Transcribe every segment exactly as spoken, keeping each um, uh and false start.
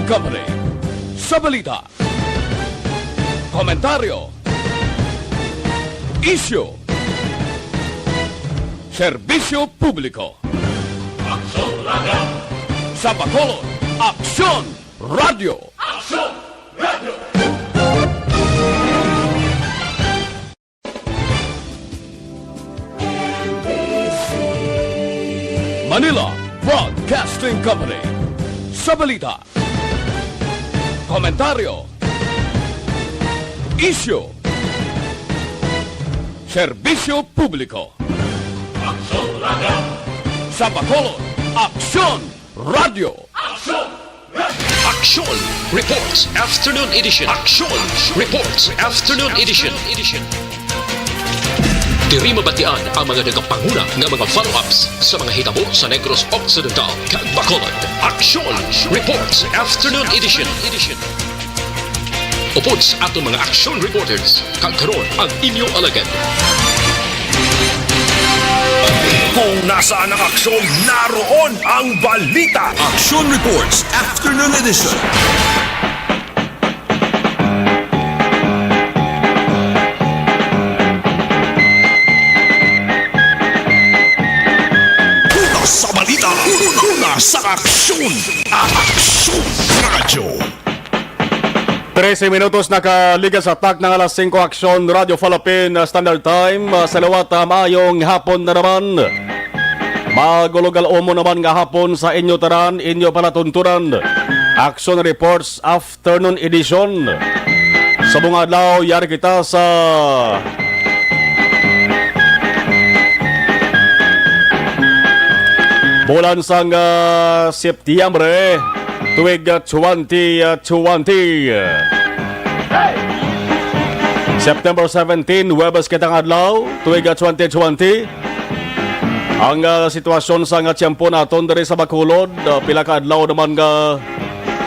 Company. Sa balita, komentaryo, isyu, serbisyo publiko. Aksyon Radio. Sa Bacolod, Aksyon Radio. Aksyon Radio. Manila Broadcasting Company. Sa balita, komentaryo, isyu, serbisyo publiko. Aksyon Radio. Sa Bacolod, Aksyon Radio. Aksyon Reports Afternoon Edition. Aksyon Reports Afternoon Edition. Diri mabatian ang mga nagapanguna nga mga follow-ups sa mga hitabo sa Negros Occidental kag Bacolod. Aksyon Reports Afternoon Edition. Upod sa aton mga action reporters, kag karon ang inyo alagad. Kung nasaan ang aksyon, naroon ang balita. Action Reports Afternoon Edition. Una sa balita, una sa aksyon, Aksyon Radyo. Trese minutos nakaligas sa takna nga alas singko, Aksyon Radyo Philippine Standard Time. Ah, sa liwat, ah, maayong hapon na naman. Magulog-alom mo naman nga hapon sa inyo tanan, inyo palatuntunan. Aksyon Reports Afternoon Edition. Sa mga adlaw, yari kita sa bulan sang, ah, Septiembre, tuig, ah, twenty twenty. September seventeen, Huwebes kita nga adlaw, tuig, ah, twenty twenty. Ang, ah, sitwasyon sa nga tiyempo naton diri sa Bacolod, ah, pila ka adlaw naman nga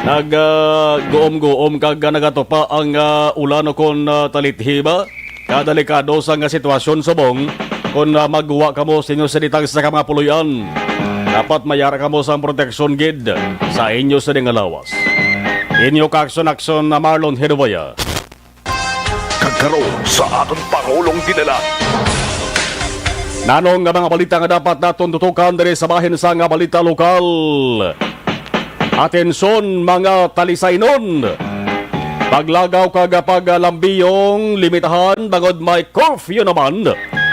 nag, ah, guom-guom kag, ah, nagatupa ang, ah, ulan o kon, ah, talithiba. Kadelikado sa nga sitwasyon subong kon, ah, magwa kamo sa inyo sini tagsa ka mga puloy-an. Dapat mayara kamo sang proteksyon gid sa inyo sini nga lawas. Inyo kaaksyon-aksyon na Marlon Hiruwaya. Kag karon sa aton Pangulong Dinala. Nanong nga mga balita nga dapat naton tutukan diri sa bahin sa nga balita lokal? Atensyon, mga Talisaynon! Paglagaw kag paglambiyong limitahan bangod may curfew naman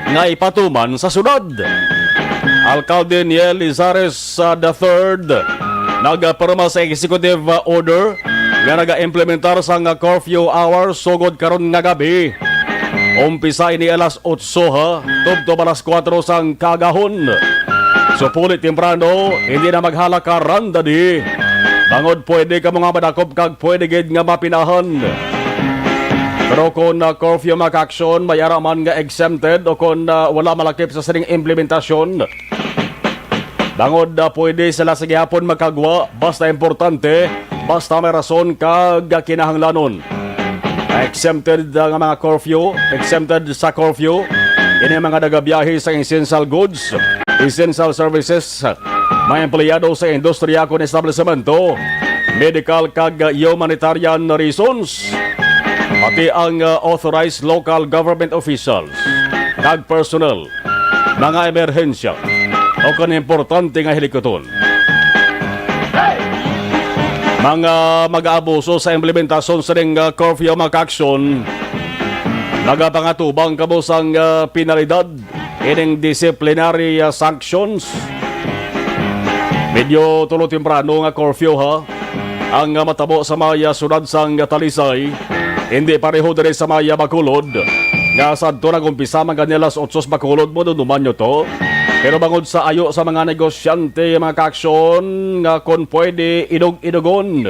nga ipatuman sa syudad. Alkalde Niel Lizares, uh, the third, nagpirma sa executive, uh, order nga nagaimplementar sang, uh, curfew hours sugod karon nga gabi. Umpisa ini alas otso, ha, tubtob alas kuwatro sang kaagahon. So, puli temprano, hindi na maghalakaran dadi. Bangod pwede kamo nga madakop kag pwede gid nga mapinahan. Pero kung, uh, curfew, mga kaaksyon, may ara man nga exempted o kung, uh, wala malakip sa sining implementasyon, bangod, ah, pwede sila sa gihapon makagwa, basta importante, basta may rason kag kinahanglanon. Exempted, ah, nga mga curfew, exempted sa curfew, ini ang mga nagabiyahe sa essential goods, essential services, mga empleyado sa industriya kon establisemento, medical kag humanitarian reasons, pati ang, ah, authorized local government officials kag personnel, mga emerhensya, o kon importante nga hilikuton. Mga mag-aabuso sa implementasyon sining, ah, curfew, mga kaaksyon, nagapangatubang kamo sang, ah, penalidad, ining disciplinary, ah, sanctions. Medyo tulo temprano nga curfew, ha. Ang, ah, matabo sa may, ah, siyudad sang Talisay, hindi pareho diri sa may, ah, Bacolod, nga sadto nag-umpisa man gani alas otso sa Bacolod, madumduman nyo to. Pero bangod sa ayo sa mga negosyante, mga kaaksyon, nga kon pwede, idog-idogon.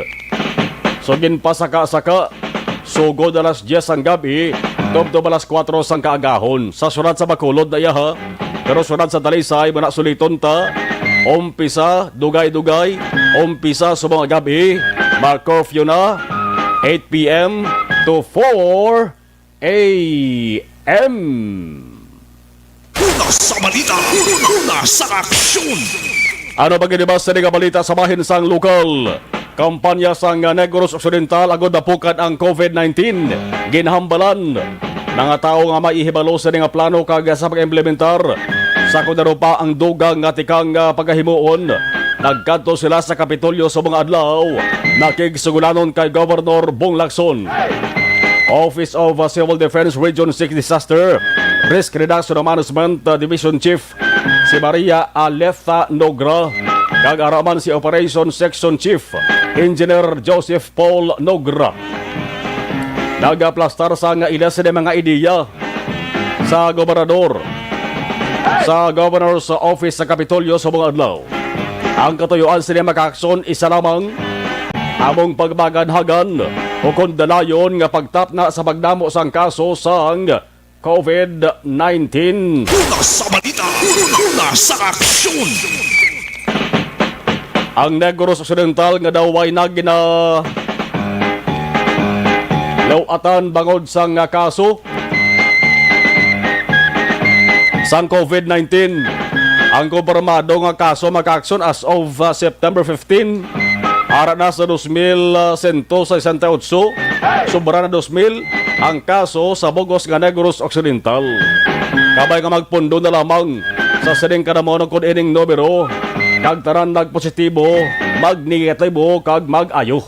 So, ginpasaka-saka, sugod alas dyes sang gab-i, tubtob alas kuwatro sang kaagahon. Sa siyudad sa Bacolod na iya, ha. Pero siyudad sa Talisay, muna suliton ta. Umpisa, dugay-dugay. Umpisa sa mga gab-i, mag-curfew na, eight P M to four A M. Una sa balita, una sa aksyon. Ano pa gid ba sa nga balita sa bahin sang lokal? Kampanya sang Negros Occidental agud dapukan ang COVID nineteen. Ginhambalan nga mga tawo nga may ihibalo sini nga plano kag sa pag-implementar sa kung ano pa ang dugang nga tikang, ah, pagahimuon. Nagkadto sila sa Kapitolyo sa mga adlaw, nakigsugulanon kay Governor Bong Lacson. Office of, ah, Civil Defense Region six Disaster Risk Reduction and Management, ah, Division Chief si Maria Aletha Nogra, kag ara man si Operation Section Chief Engineer Joseph Paul Nogra. Nagaplastar sang ila sini mga ideya sa gobernador, sa Governor's Office sa Kapitolyo sa mga adlaw. Ang katuyuan sini mga aksyon isa lamang, among pagmaganhagan ukon dalayon nga pagtapna sa pagdamo sang kaso sang COVID nineteen. Una sa balita, una sa aksyon. Ang Negros Occidental nga daw way na gina-, lawatan bangod sang, ah, kaso sang COVID nineteen. Ang kumpirmado nga kaso, mga ka-aksyon, as of, ah, September fifteen, ara na sa dos mil sento sesenta y ocho, sobra na dos mil ang kaso sa bug-os nga Negros Occidental. Kabay nga magpundo na lamang sa sining kanamono kon ining numero, kag tanan nagpositibo, magnegatibo, kag mag-ayo.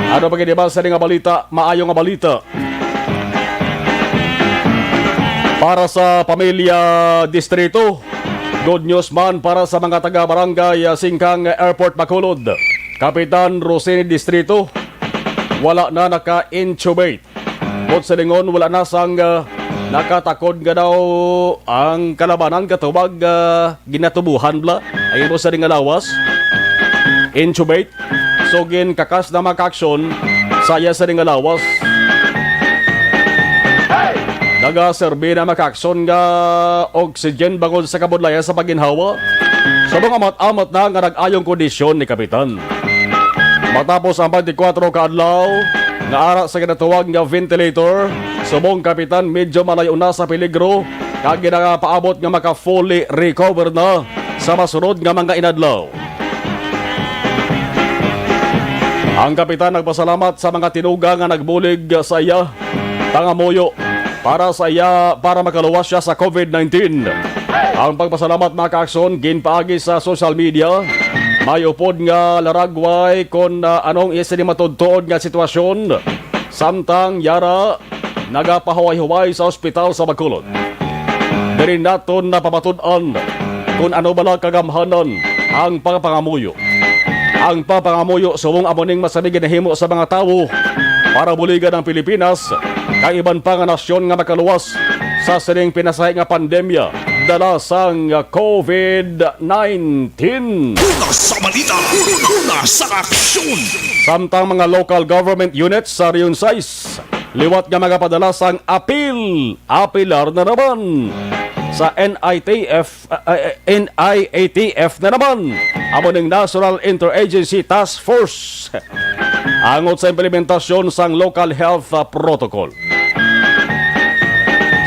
Ano pa gid ba sa nga balita? Maayo nga balita para sa pamilya distrito. Good news man para sa mga taga Barangay, ah, Singkang, Airport Bacolod. Kapitan Rosini Distrito, wala na naka-intubate. Buot silingon, wala na sang, ah, nakatakod nga daw ang kalabanan katubag, ah, ginatubuhan bala. Ay mo sa nga lawas. Intubate. So, ginkakas na mga ka-aksyon sa iya sa nga lawas. Nagaserbi na mga ka-aksyon nga oxygen bangod sa kabudlayan sa pagginhawa. Sa mga amat-amat na nga nag-ayong kondisyon ni Kapitan. Matapos ang twenty-four ka adlaw nga ara sa ginatawag nga ventilator, subong Kapitan medyo malayo na sa peligro kag ginapaabot nga maka-fully recover na sa masunod nga mga inadlaw. Ang kapitan nagpasalamat sa mga tinuga nga nagbulig sa iya pangamuyo para sa iya, para makaluwas siya sa COVID nineteen. Ang pagpasalamat, mga ka-aksyon, ginpaagi sa social media. May upod nga laragway kon, ah, anong iya sini matuod-tuod nga sitwasyon. Samtang yara nagapahuway-huway sa ospital sa Bacolod. Diri naton napamatud-an kon ano bala kagamhanan ang pagpangamuyo. Ang pagpangamuyo subong amo ning masabi ginahimo sa mga tawo para buligan ang Pilipinas kag iban pa nga nasyon nga makaluwas sa sining pinasahi nga pandemya dala sang COVID nineteen. Una sa balita, una sa aksyon. Samtang mga local government units sa Region sais, liwat nga magapadala sang apil, apilar na naman sa N I T F, ah, ah, N I A T F na naman. Amo ning National Interagency Task Force angot sa implementasyon sang local health, ah, protocol.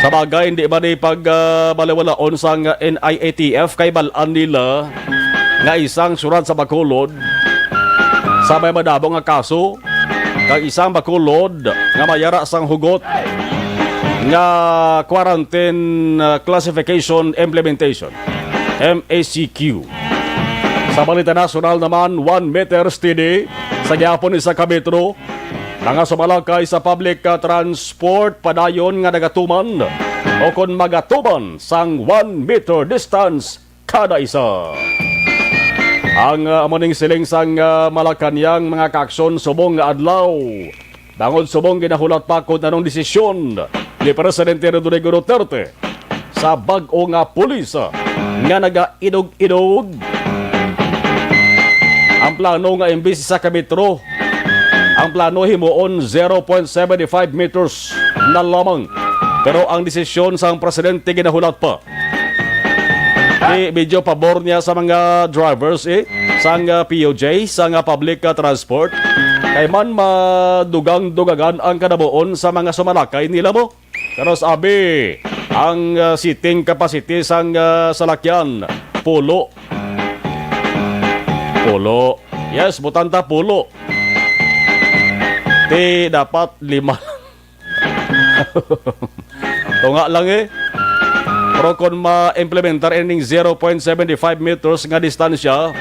Sa bagay, hindi ba ni pag, ah, baliwalaon sang N I A T F kay bal-an nila nga isang syudad sa Bacolod sa may madamo nga kaso, kag isang Bacolod nga mayara sang hugot nga quarantine, ah, classification implementation, M A C Q. Sa balita nasyonal naman, one meter steady sa gihapon isa ka metro. Mga sumalakay sa public, ah, transport padayon nga nagatuman o kon magatuman sang one meter distance kada isa. Ang, ah, amo ning siling sang, ah, Malacañang mga kaaksyon subong nga adlaw. Bangod subong ginahulat pa kung anong desisyon ni Presidente Rodrigo Duterte sa bag-o nga pulis, ah, nga nagaidog-idog. Ang plano nga imbis sa ka metro, ang plano himuon zero point seven five meters na lamang. Pero ang desisyon sang presidente ginahulat pa. Di medyo pabor niya sa mga drivers, eh, sang, ah, P U J, sang, ah, public, ah, transport. Kay man madugang-dugagan ang kadabuon sa mga sumalakay nila mo. Pero sabi, ang, ah, seating capacity sang, ah, salakyan, pulo. Pulo. Yes, butang ta pulo. Ti dapat lima. Tunga lang eh. Pero kung ma-implementar ining zero point seven five meters nga distansya,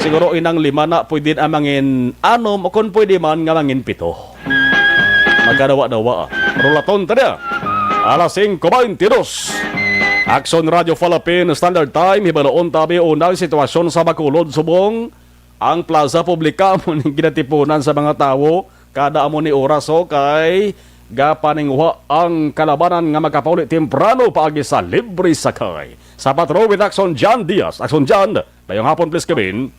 siguro inang lima na pwede na mangin anom o kung pwede man nga mangin pito. Magkadawa-dawa. Rulaton ta niya. Alas singko beintidos. Aksyon Radio Philippine Standard Time, hibaloon tabi unang sitwasyon sa Bacolod subong ang plaza publika mo ning ginatipunan sa mga tawo kada amo ni oras, o kay gapaningwa ang kalabanan nga makapauli temprano paagi sa libre sakay. Sa Patrol with Action John Diaz. Action John, mayong hapon, please, Kevin.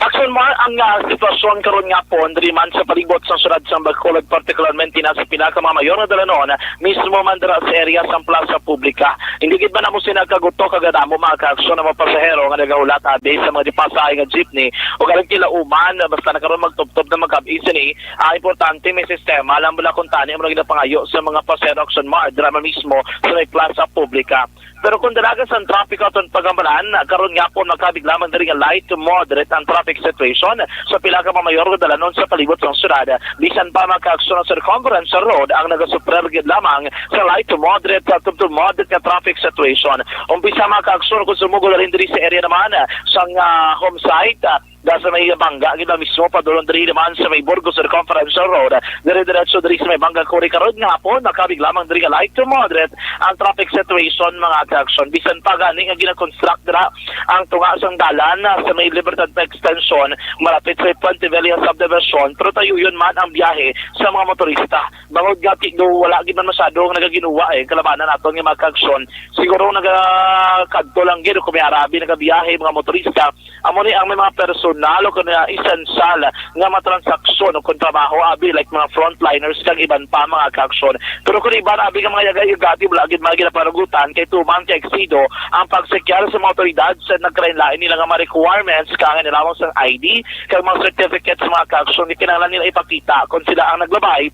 Action Mar, ang ah, sitwasyon karon nga po diri man sa palibot sa syudad sa Bacolod, partikularmente na sa pila ka mga mayor nga dalanon, mismo man dira sa area sa plaza publika. Hindi gid man amo sina kaguto kagadamo mga kaaksyon ang mga pasahero nga nagahulat abi sa mga dipasahay nga jeepney o galing kila uman, basta na karon magtubtob na magkab-i sini. Ah, importante may sistema lang bala kung tani ang mga ginapangayo sa mga pasahero, Action Mar, dira man mismo sa may plaza publika. Pero kung dalaga sang trapiko aton pagamalan, karon nga po makabig lamang diri nga light to moderate ang traffic situation sa pila ka mga mayor nga dalanon sa palibot sang syudad. Bisan pa mga kaaksyon ang Circumferential Road ang nagasuffer gid lamang sa light to moderate, uh, to, to moderate nga traffic situation. Umpisa mga kaaksyon kung sumugod na rin diri sa area naman, uh, sang, uh, home site, uh, da sa may bangga gid mismo padulong diri naman sa may Burgos Circumferential Road. Dire-diretso diri sa may bangga kuri karon nga hapon, makabig lamang diri nga light to moderate ang traffic situation mga kaaksyon. Bisan pa gani nga gina-construct dira ang tunga sang dalan, uh, sa may Libertad Extension malapit sa Puente Vieja Subdivision, pero tayuyon man ang biyahe sa mga motorista. Bangod nga ti-, do wala gid man masyado ang nagaginuwa eh, kalabanan naton nga mga kaaksyon. Siguro nagakadto lang gid o kung may arabi nagabiyahe mga motorista. Amo ni ang may mga personal o kanya essential nga mga transaksyon o kung trabaho abi like mga frontliners kag iban pa mga kaaksyon. Pero kung iban abi nga mga yaga-yagati wala gid mga ginaparugutan kay tuman kay exido ang pagsekyar sa mga otoridad sa nagkalain-lain nila nga mga requirements kaangay na lamang sang I D kag mga certificates mga kaaksyon nga kinahanglan nila ipakita kung sila ang naglabay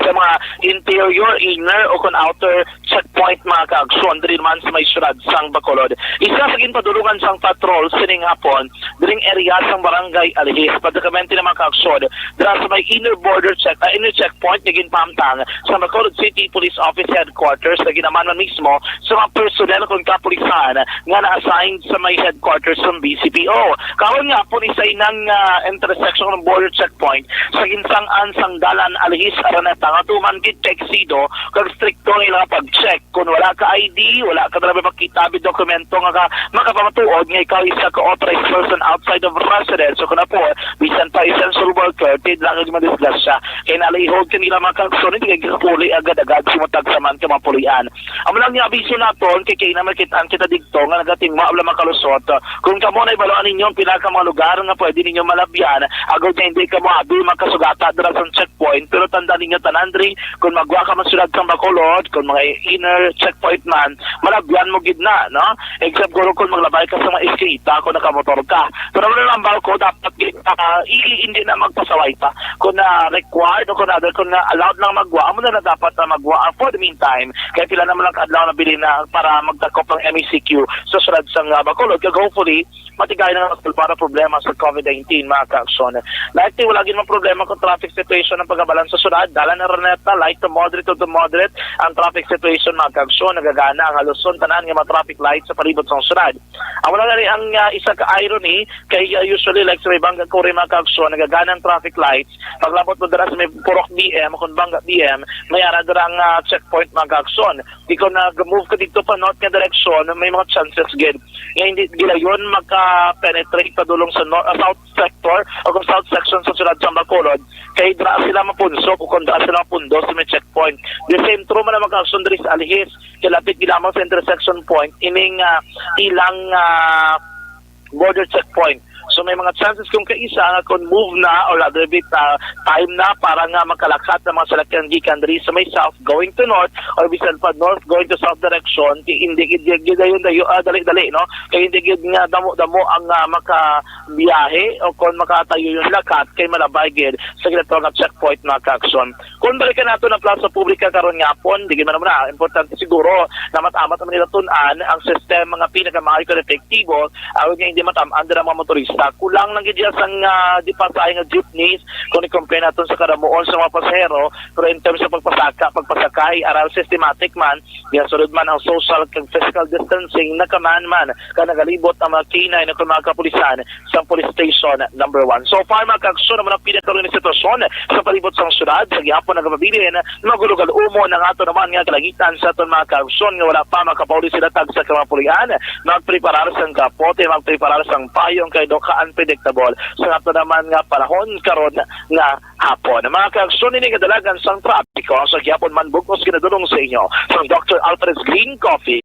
sa mga interior, inner, o kon outer checkpoint, mga kaaksyon, diri man sa may syudad sang Bacolod. Isa sa ginpadulungan sang patrol sining hapon, diring area sang Barangay Alihis, patikamente na mga kaaksyon, dira sa may inner border check, ah, inner checkpoint nga ginpahamtang sa Bacolod City Police Office Headquarters, nga ginaman man mismo sa mga personnel kon kapulisan nga na-assign sa may headquarters sang B C P O. Karon nga, hapon, isa inang, ah, intersection ng border checkpoint sa ginsang-an sang dalan Alihis Araneta nga tuman gid ka exido kag strikto ang ilang pag-check. Kung wala ka I D, wala ka talaga makita bit dokumento nga ka, makapamatuod nga ikaw isa ka authorized person outside of residence o kung apo, bisan pa essential worker, ti lang ang madisgrasya. Kay nalihog ka nila mga kaaksyon, hindi ka uli agad-agad sumutag sa man ka mga pulian. Amo lang nga abiso naton, kay kay na makit-an kita digto nga nagatingwa wala makalusot. Kung kamo na ibaluan ninyo ang pila ka mga lugar nga pwede ninyo malabyan, agod nga hindi kamo abi makasugata dira sa checkpoint, pero tanda ninyo tanan diri, kung magwa ka man siyudad sang Bacolod, kung mga inner checkpoint man, malabyan mo gid na, no? Except guro kung maglabay ka sa mga eskinita, kung nakamotor ka. Pero wala lang ba ko, dapat gid, ah, i-, hindi na magpasaway pa. Kung na required o kung other, kung na allowed lang magwa, amo na na dapat na magwa, ah, for the meantime. Kaya pila naman ang adlaw na bilin na para magdakop ang M E C Q sa syudad sang, ah, Bacolod. Kag hopefully, matigay na nga masulbar ang problema sa COVID nineteen, mga kaaksyon. Likely, wala gid man problema kung traffic situation ang pagabalan sa syudad. Dalan Araneta, light to moderate to, to moderate ang traffic situation, mga kaaksyon. Nagagana ang haluson tanan nga mga traffic lights sa palibot sa syudad. Amo na gani ang, ah, isa ka irony kay, ah, usually, like, sa may Banga Kuri, mga kaaksyon, nagagana ang traffic lights. Paglabot mo dira sa may Purok B M, kung Banga B M, may ara dira ang, ah, checkpoint, mga kaaksyon. Di ko nag-move ka dito pa north nga direksyon, may mga chances gid nga hindi gilayon maka-penetrate padulong sa nor-, ah, south sector o kung south section sa syudad sa Bacolod. Kay dira sila mapunsok o kung dira sila mapundo sa may checkpoint. The same true man ang mga kaaksyon diri sa Alihis. Kay lapit gid lamang sa intersection point, ining, ah, ilang, ah, border checkpoint. So may mga chances kung kaisa nga kung move na or rather bit, ah, time na para nga makalakat ang mga salakyan gikan diri sa may south going to north or bisan pa north going to south direction, di, hindi gid, gid, gid, dayon, dayo, ah, dali-dali, no? Kay hindi gid nga damo-damo ang, ah, makabiyahe o kung makatayo yung lakat kay malabay gid sa ginatawag nga checkpoint, mga kaaksyon. Kung balikan nato ang plaza publika karon nga hapon, di man na importante siguro na matamat man nila tun-an ang sistema nga pinakamaayo kag epektibo, aron nga hindi matam-an dira mga motorista. Ah, kulang lang gid iya sang, ah, di pasahe nga jeepneys kung i-compare naton sa kadamuon sa mga pasahero, pero in terms sa pagpasaka, pagpasakay, aral systematic man, gihasulod man ang social kag physical distancing, nakaman man ka nagalibot ang mga K nine o mga kapulisan sa police station number one. So far, mga kaaksyon, amo na pinakaron nga sitwasyon sa palibot sang syudad. Sa gihapon nagapabilin, magulogal umon ang ato naman nga kalangitan sa aton mga kaaksyon nga wala pa makapauli sila tag sa kamapulian. Magpreparar sang kapote, magpreparar sang payong kay daw ka-unpredictable sa ato naman nga panahon karon nga hapon. Mga kaaksyon, ini nga dalagan sang trapiko sa gihapon man bug-os ginadulong sa inyo sang Doctor Alfred's Green Coffee.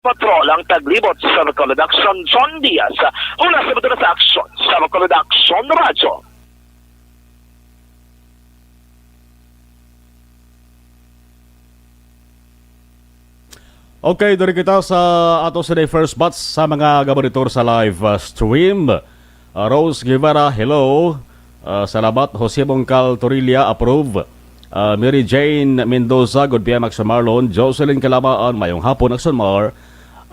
Patrol ang taglibot sa Bacolod Aksyon, John Diaz. Mula sa Bacolod Aksyon, sa Bacolod Aksyon Radyo. Okay, diri kita sa ato sa first batch sa mga gamonitor sa live, uh, stream. Uh, Rose Guevara, hello. Uh, salamat. Jose Bongcal Torilla, approve. Uh, Mary Jane Mendoza, good P M Action Marlon. Jocelyn Calamaan, mayong hapon, Action Mar.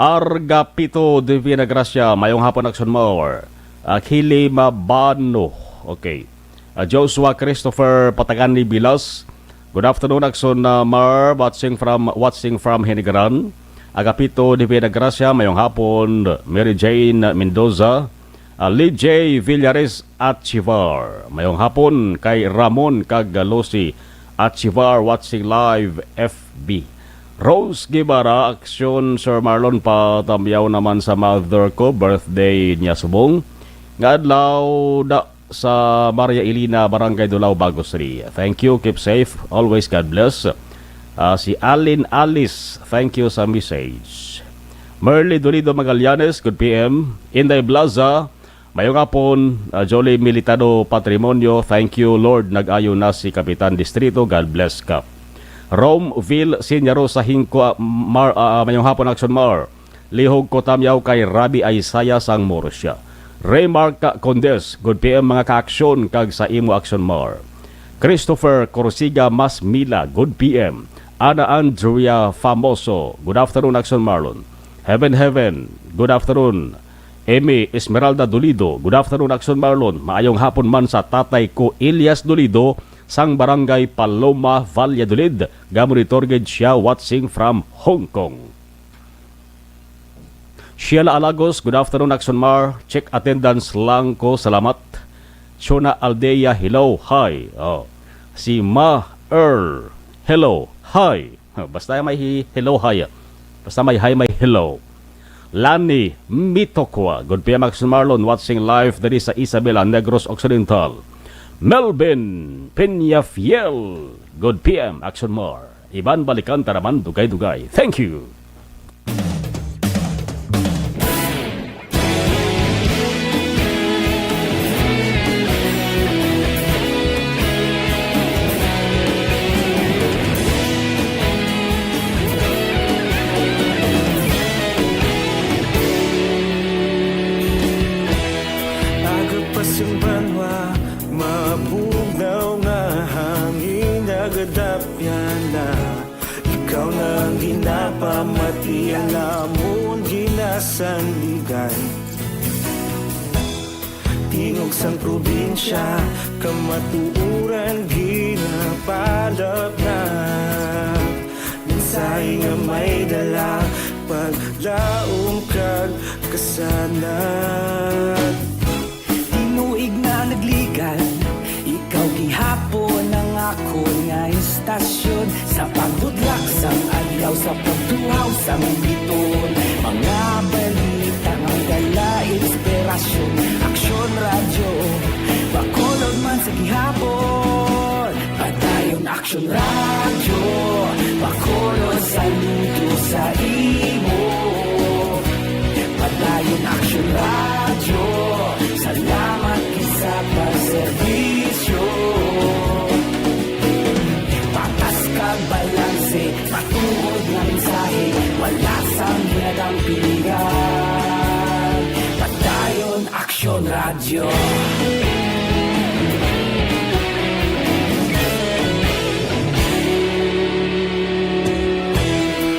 Argapito Divina Gracia, mayong hapon, Action Mar. Uh, Kili Mabano, okay. Ah, Joshua Christopher Patagani Bilas. Good afternoon, Action, ah, Mar, watching from, watching from Hinigaran. Agapito Divina Gracia, mayong hapon. Mary Jane Mendoza. Ah, Lee J Villares Achivar, mayong hapon. Kay Ramon kag Lucy Achivar, watching live F B. Rose Guevara, Action, Sir Marlon, patamyaw naman sa mother ko, birthday niya subong nga adlaw da sa Maria Elena, Barangay Dulao, Bagos City. Thank you, keep safe, always God bless. Ah, si Alin Alice, thank you sa message. Merly Dolido Magallanes, good P M. Inday Blaza, mayong hapon. Ah, Jolie Militado Patrimonio, thank you, Lord, nag-ayo na si Kapitan Distrito, God bless ka. Romville Senior sa Hingko, ah, Mar-, ah, mayong hapon, Action Mar. Lihog ko tamyaw kay Rabbi Isaiah sang Murcia. Remark ka, Condes, good P M mga ka-aksyon kag sa imo Action Mar. Christopher Corsiga Mas Mila, good P M. Ana Andrea Famoso, good afternoon, Action Marlon. Heaven Heaven, good afternoon. Amy Esmeralda Dolido, good afternoon, Action Marlon. Maayong hapon man sa tatay ko, Elias Dolido, sang Barangay Paloma, Valladolid. Gamonitor gid siya, watching from Hong Kong. Sheila Alagos, good afternoon, Action Mar. Check attendance lang ko, salamat. Shona Aldea, hello, hi. Oh. Si Ma Earl, hello, hi. Basta may hi-, hello, hi. Basta may hi, may hello. Lani Mitokwa, good P M, Action Marlon, watching live diri sa Isabela, Negros Occidental. Melvin Peñafiel, good P M, Action Mar. Iban balikan ta naman dugay-dugay. Thank you. Aga pa sing banwa, mabugnaw nga hangin nagadapyan na. Ikaw na ang ginapamati, ang amon ginasandigan. Tingog sang probinsya, kamatuoran ginapalapnap. Mensahe nga may dala, paglaom kag kasanag. Tinuig na nagligan, ikaw gihapon ang akon nga istasyon. Sa pagbudlak sang adlaw, sa pagtuhaw sang biton, mga balita nga dala inspirasyon. Aksyon Radyo, Bacolod man sa gihapon. Padayon Aksyon Radyo, Bacolod, saludo sa imo. Padayon Aksyon Balanse, matuod nga mensahe, wala sang ginadampigan. Padayon Aksyon Radyo.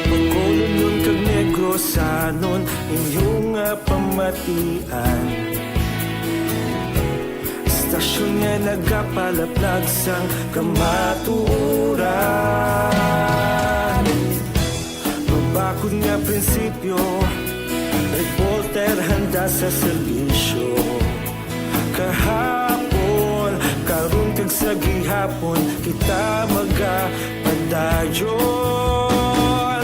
Bacolodnon kag Negrosanon, inyo nga pamatian. Istasyon nga nagapalaplag sang kamatuoran. Mabakod nga prinsipyo, reporter handa sa serbisyo. Kahapon, karon kag sa gihapon, kita magapadayon.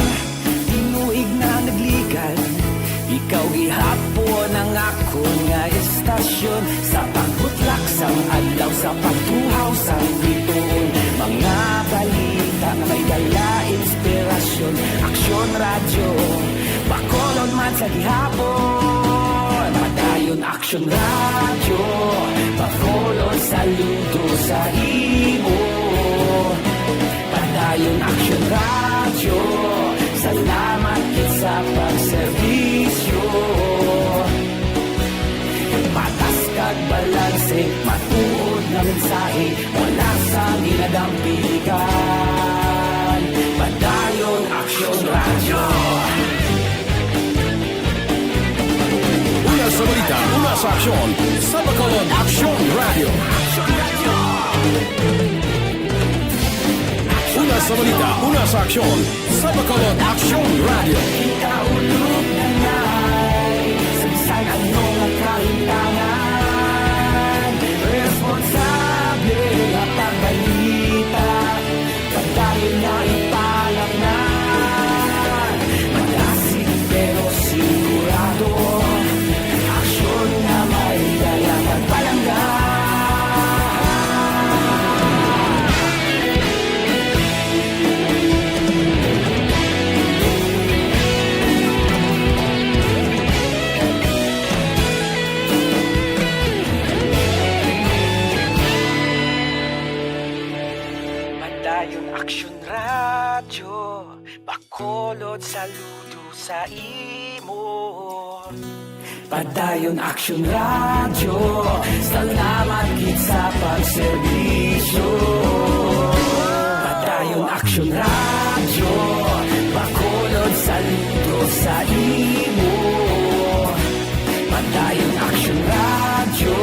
Tinuig na nagligan, ikaw gihapon ang akon nga istasyon. Sa pagbutlak sang adlaw, sa pagtuhaw sang bituon, mga balita nga may dala inspirasyon. Aksyon Radyo, Bacolod man sa gihapon. Padayon Aksyon Radyo, Bacolod saludo sa imo. Padayon Aksyon Radyo, salamat gid sa pagserbisyo. Patas kag balanse, matuod nga mensahe, wala sang ginadampigan. Padayon Aksyon Radyo. Una sa balita, una sa aksyon, sa Bacolod Aksyon Radyo. Una sa balita, una sa aksyon, sa Bacolod Aksyon Radyo. Ikaulo na ngay, sa bisan ano nga kahimtangan, responsable nga pagbalita. Padayon na ipalapnan, madasig pero sigurado. Aksyon nga may dala pagpalangga. Padayon Aksyon Radyo, Bacolod saludo sa imo. Padayon Aksyon Radyo, salamat gid sa pagserbisyo. Padayon Aksyon Radyo, Bacolod saludo sa imo. Padayon Aksyon Radyo,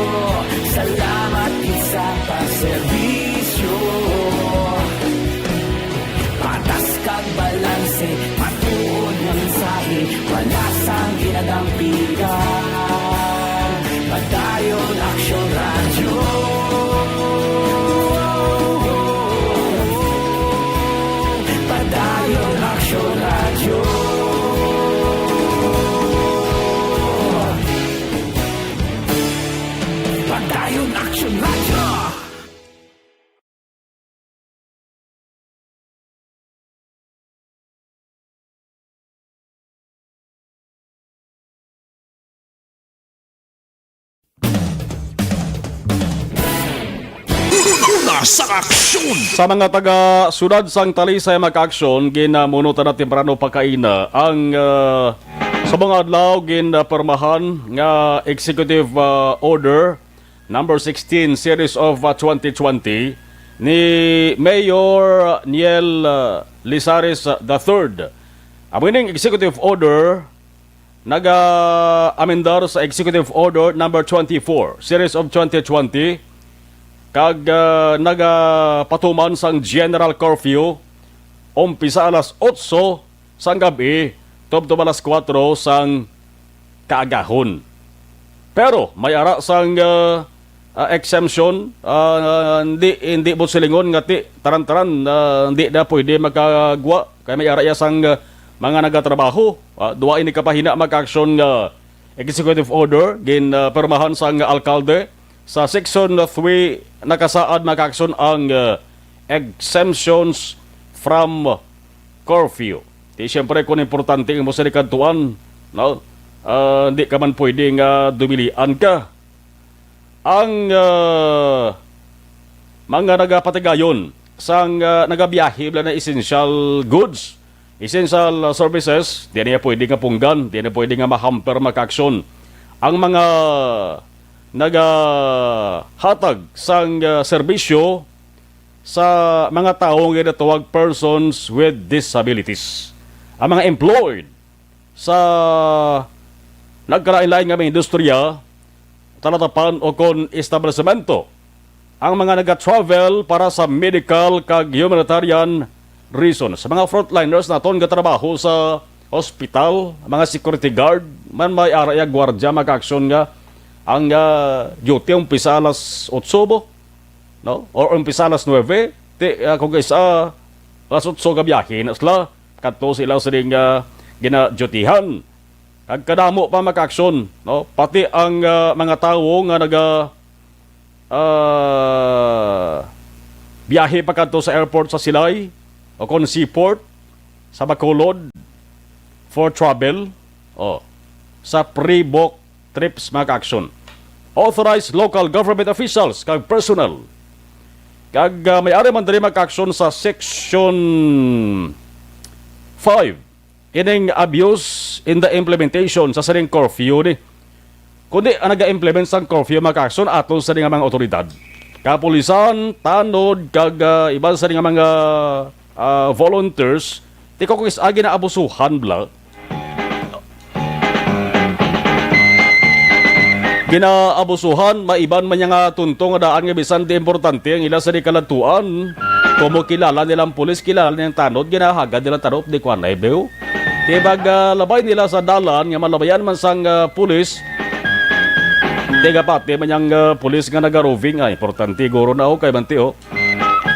salamat gid sa pagserbisyo. Patas kag balanse, matuod nga mensahe, wala sang ginadampigan. Padayon Aksyon Radyo. Padayon Aksyon Radyo. Padayon Aksyon Radyo. Una sa aksyon. Sa mga taga sudad sang Talisay, mga kaaksyon, ginamunutan na temprano pa kaina ang, ah, sa mga adlaw ginapirmahan nga executive, ah, order number sixteen, series of, ah, twenty twenty, ni Mayor Niel, ah, Lizares, ah, the third. Amo ining executive order naga-amendar sa Executive Order number twenty-four, series of twenty twenty, kag, ah, nagapatuman sang general curfew, umpisa alas otso sang gab-i tubtob alas kuwatro sang kaagahon. Pero may ara sang, ah, ah, exemption, ah, hindi, hindi mo silingon nga ti, taran-taran, ah, hindi na pwede makagwa. Kay may ara iya sang, ah, mga nagatrabaho. Ah, duwa ini ka pahina, mga kaaksyon, nga executive order gin, ah, pirmahan sang alkalde sa Section three, nakasaad, mga kaaksyon, ang, ah, exemptions from curfew. Di siyempre, kung importante ang imo sining kadtuan, no? Ah, hindi ka man pwede nga dumilian ka. Ang, ah, mga nagapatigayon sang, ah, nagabiyahe bala na essential goods, essential, ah, services, di niya pwede nga punggan, di niya pwede nga mahamper, mga kaaksyon. Ang mga nagahatag sang, ah, serbisyo sa mga tawo nga ginatawag persons with disabilities. Ang mga employed sa nagkalain-lain nga mga industriya, talatapan o kon establisemento. Ang mga naga-travel para sa medical kag humanitarian reasons. Sa mga frontliners naton nga trabaho sa hospital, mga security guard, man may ara ya gwardiya, mga kaaksyon, nga ang, ah, duty umpisa alas otso, bo? No? Or umpisa alas nuebe, ti, ah, kung isa, alas otso ka biyahe na sila, kadto sila sa ding, ah, ginadyutihan. Kag kadamo pa, mga kaaksyon, no? Pati ang, ah, mga tawo nga naga, ah, biyahe pa kadto sa airport sa Silay o kon seaport sa Bacolod for travel, oh, sa pre-book trips, mga kaaksyon. Authorized local government officials kag personnel. Kag, ah, may ari man diri, mga kaaksyon, sa Section five, ining abuse in the implementation sa sining curfew ni. Kundi ang naga-implement sang curfew, mga kaaksyon, aton sa nga mga otoridad, kapulisan, tanod, kag, ah, iban sa nga mga, ah, volunteers, ti ko kis-, ah, ginaabusuhan bala. Ginaabusuhan, maiban man niya nga tunto nga daan nga bisan di importante ang ila sa di kaladtuan. Komo kilala nila ang pulis, kilala nila ang tanod, ginahagad nila tanod, di ko anay, beo. Kay pag, ah, labay nila sa dalan nga malabayan man sang, ah, pulis, di gapati man yang, ah, pulis nga naga-roving, ah, importante guro na, oh, kay manti, oh.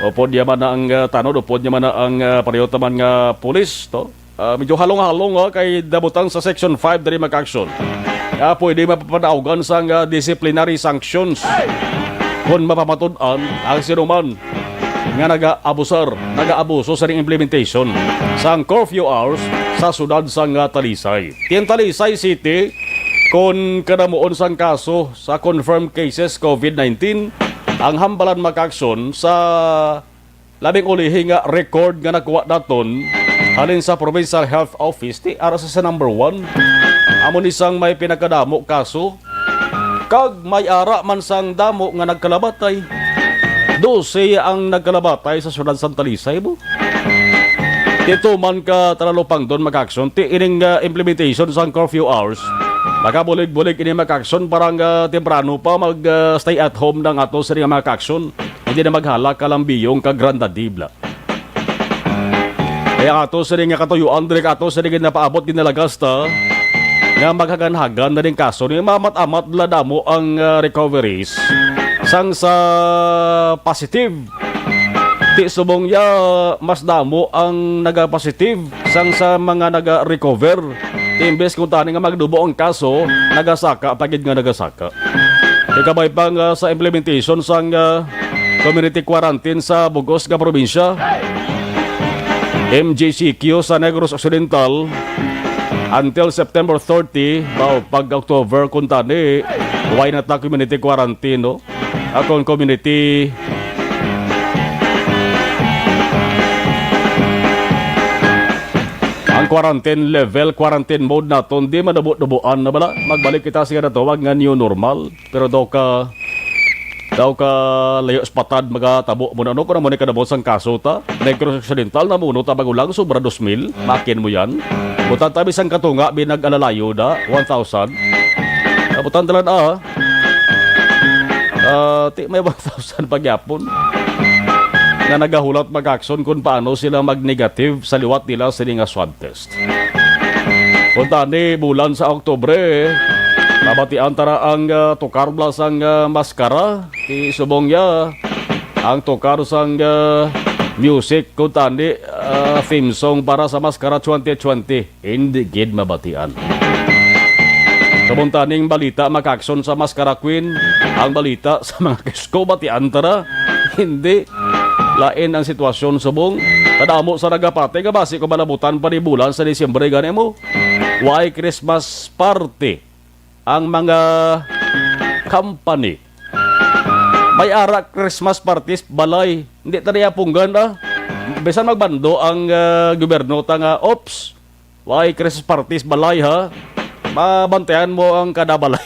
Upod niya man na ang, ah, tanod, upod niya man na ang, ah, pareho taman nga pulis, to. Ah, medyo halong-halong, ah, kay dabutan sa Section five diri, mga kaaksyon. Ah, pwede mapapadaugan sang, ah, disciplinary sanctions kung mapamatud-an ang sinuman nga nagaabusar, nagaabuso sa implementation sang curfew hours sa siyudad sang, ah, Talisay. Ti ang Talisay City, kon kadamuon sang kaso sa confirmed cases COVID nineteen, ang hambalan, mga kaaksyon, sa labing ulihi nga record nga nakuha naton halin sa Provincial Health Office, ti ara sa, sa number one. Amo ni sang may pinakadamo kaso, kag may ara man sang damo nga nagkalabatay. Dose ang nagkalabatay sa siyudad Santa Talisay, bo. Ti tuman ka talupangdon, mga kaaksyon, ti ining, ah, implementation sang curfew hours, makabulig-bulig ini, mga kaaksyon, para nga temprano pa mag, ah, stay at home na nga to sa mga kaaksyon. Hindi na maghala ka lang biyong ka Granda Dibla. Kaya ato sa nga katuyuan, diri ato sa nga napaabot, ginalagasta nga maghagan-hagan na rin kaso ni mamat-amat la damo ang, ah, recoveries sang sa positive. Ti subong ya mas damo ang nagapositive sang sa mga naga-recover. Ti imbes kung tani nga magdubo ang kaso, nagasaka pa gid nga nagasaka. Ikabay pa nga sa implementation sang, ah, community quarantine sa bug-os nga probinsya, M G C Q sa Negros Occidental, until September thirty, baw, pag October, kung tani, why not na community quarantine, no? Akon community. Ang quarantine level, quarantine mode naton, di manubo-nubuan na bala. Magbalik kita sa ginatawag nga new normal. Pero daw ka, daw ka layo sa patad, magatabo mo na, ano? Kung amo ni kadamo sang kaso ta, Negros Occidental, namuno ta bago lang, sobra dos mil. Makin mo yan. Butan ta, bisang katunga, binag-alalayo na, one thousand. Nabutan talan, ah. Ah, ti, may one thousand pagyapon nga nagahulat, mga kaaksyon, kung paano sila mag-negative sa liwat nila sini nga swab test. Kung tani bulan sa Oktubre, mabatian tara ang, ah, tukar bala sang, ah, maskara ti subong ya, ang tukar sang, ah, music, kung tani, ah, theme song para sa maskara twenty twenty. Hindi gid mabatian. Sa buntaning balita, mga kaaksyon, sa Mascara Queen, ang balita sa mga kisko, batian tara. Hindi. Lain ang sitwasyon subong kadamo sa nagapati nga basi ko malabutan pa ni bulan sa Disyembre gani mo. Why Christmas party ang mga company? May ara Christmas parties balay. Hindi ta niya punggan, ah. Bisan magbando ang, ah, gobyerno ta nga, "Ops, why Christmas parties balay, ha?" Mabantayan mo ang kada balay.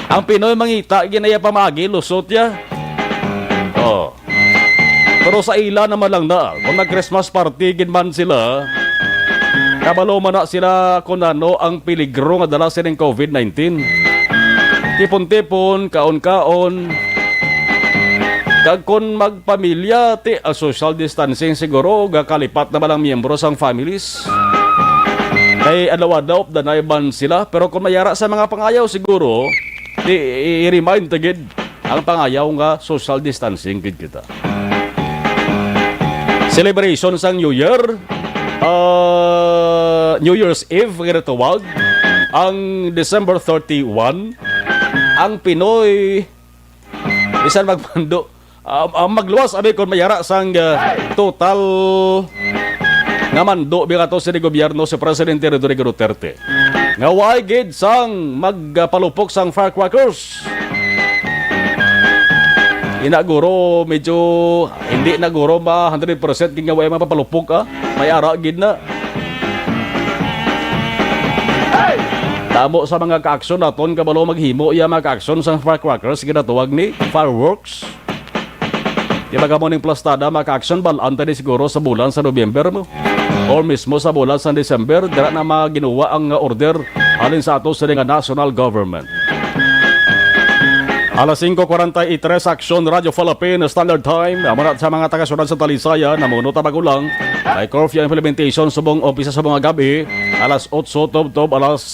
Ang Pinoy mangita, ginaya pamagi, lusot ya. Oh. Pero sa ila naman lang na, kung nag-Christmas party gid man sila, kabalo man na sila kung ano ang peligro nga dala sining covid nineteen. Tipon-tipon, kaon-kaon. Kag kung magpamilya, ti, ah, social distancing siguro, gakalipat naman ang miyembro sang families. Kay adlaw-adlaw, danay man sila. Pero kung mayara sa mga pangayaw, siguro, ti, i-, i-remind ta gid ang pangayaw nga social distancing gid kita. Celebration sang New Year, ah, New Year's Eve, ginatawag, ang December thirty-one, ang Pinoy, bisan magmando, ah, ah, magluwas, abi, kung mayara sang, ah, total nga mando, bi, ato sa gobyerno si Presidente Rodrigo Duterte. Nga way gid sang magpalupok sang firecrackers. Ina guro, medyo hindi na guro ma hundred percent gid nga way mapapalupok, ah. May ara gid na. Damo sa mga ka-aksyon naton kabalo maghimo iya mga ka-aksyon sa firecrackers, ginatawag ni fireworks. Di ba kamo ning plastada, mga ka-aksyon, bal-an ta ni siguro sa bulan sa Nobyember mo? Or mismo sa bulan sa December, dira na maginuwa ang, uh, order halin sa ato sa nga national government. Alas singko kwarenta y tres, Aksyon Radio Philippine Standard Time. Amo na sa mga taga-syudad sa Talisay, namuno ta bago lang. May curfew implementation subong umpisa sa mga gabi, alas otso tubtob alas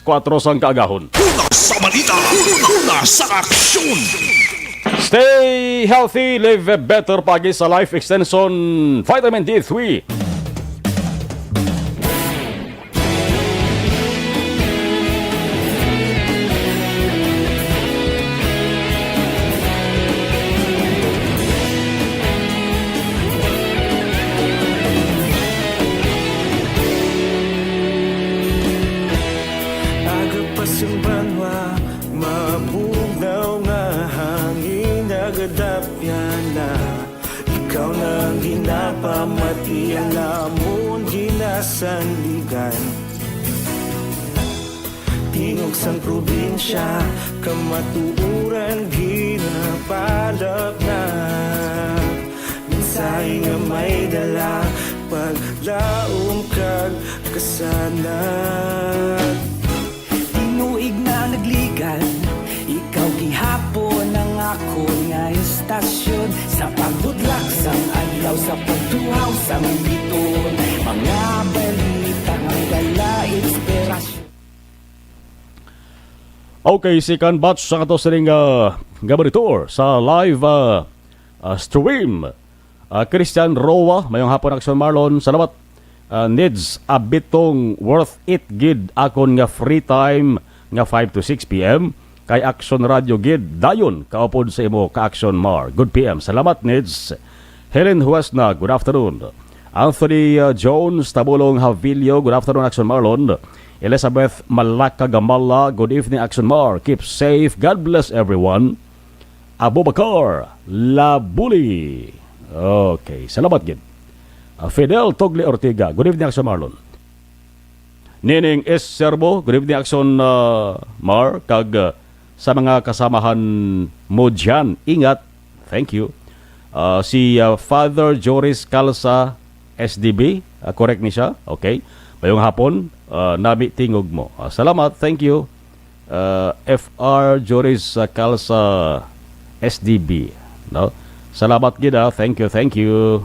kuwatro sang kaagahon. Una sa balita, una sa aksyon. Stay healthy, live better, paagi sa Life Extension Vitamin D three. Aga pa sing banwa, mabugnaw nga hangin, nagadapyan na. Ikaw na ang ginapamati, ang amon ginasandigan. Tingog sang probinsya, kamatuoran ginapalap na. Mensahe nga may dala, paglaom kag kasanag. Tinuig na nagligan, ikaw gihapon ang akon nga estasyon. Sa pagbudlak sang adlaw, sa pagtuhaw sang biton, mga balita nga dala inspirasyon. Okay, second batch sa ato sining, ah, Gabay Tour sa live, ah, ah, stream. Ah, Christian Roa, mayong hapon, Action Marlon. Salamat. Ah, Nids Abitong, worth it gid akon nga free time nga five to six P M. Kay Action Radio gid dayon kaupod sa imo ka Action Mar. Good P M. Salamat, Nids. Helen Huesna, good afternoon. Anthony, ah, Jones, Tabulong Havilio, good afternoon, Action Marlon. Elizabeth Malaka Gamala, good evening, Action Mar. Keep safe. God bless everyone. Abubakar Labuli. Okay, salamat gid. Ah, Fidel Togli Ortega, good evening, Action Marlon. Nining S Serbo, good evening, Action, ah, Mar, kag, ah, sa mga kasamahan mo diyan. Ingat. Thank you. Ah, si, ah, Father Joris Calsa, S D B, ah, correct ni siya. Okay. Mayong hapon, ah, nami tingog mo. Ah, salamat. Thank you. Ah, F R Joris, ah, Calsa, S D B, no? Salamat gid, ah. Thank you, thank you.